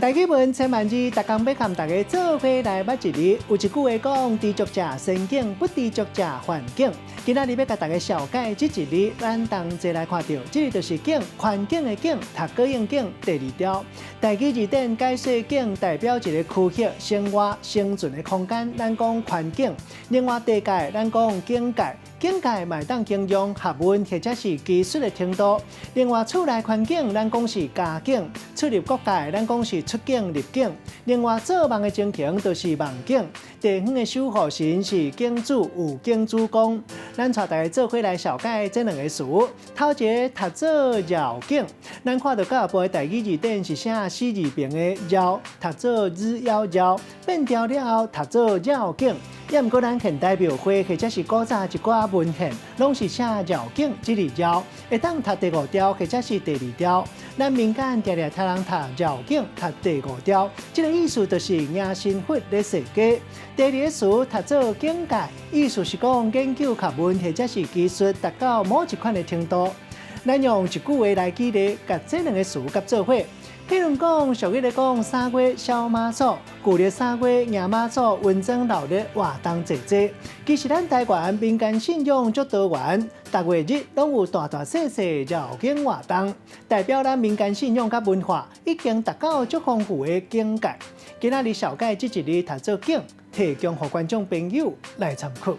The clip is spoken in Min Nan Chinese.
台語文千萬字，逐工欲佮大家做伙來捌一字。有一句話講：知足者仙境，不知足者幻境。今仔日欲共大家紹介這一字，咱同齊來看著，這个就是境，環境的境，讀閣用景第二調。台語字典解說境代表一个區域、生活、生存的空間，咱講環境。另外地界，咱講境界。境界嘛會當形容學問或者是技術的程度。另外厝內環境，咱講是家境；出入國界，咱講是出境入境。另外做夢的情形就是夢境。地方的守護神是境主，有境主公。咱帶大家做伙來紹介這兩个詞。頭一个讀做繞境，咱看著後部的台語字典是寫死字旁的繞，讀做日夭繞，變調了後讀做繞境。也毋過咱現代廟會或者是古早一寡文獻，攏是寫繞境這个繞，會當讀第五調或者是第二調。咱民間定定聽人讀繞境讀第五調，這个意思就是迎神佛咧踅街。第二个詞讀做境界，意思是講研究學問或者是技術達到某一款的程度。咱用一句話來舉例，共這兩个詞佮做伙。譬如講，俗語咧講三月痟媽祖，舊曆三月迎媽祖，溫裝鬧熱活動濟濟。其實咱台灣民間信仰足多元，逐月日攏有大大細細繞境活動，代表咱民間信仰佮文化已經達到足豐富的境界。今仔日紹介這一字讀做境，提供予觀眾朋友來參考。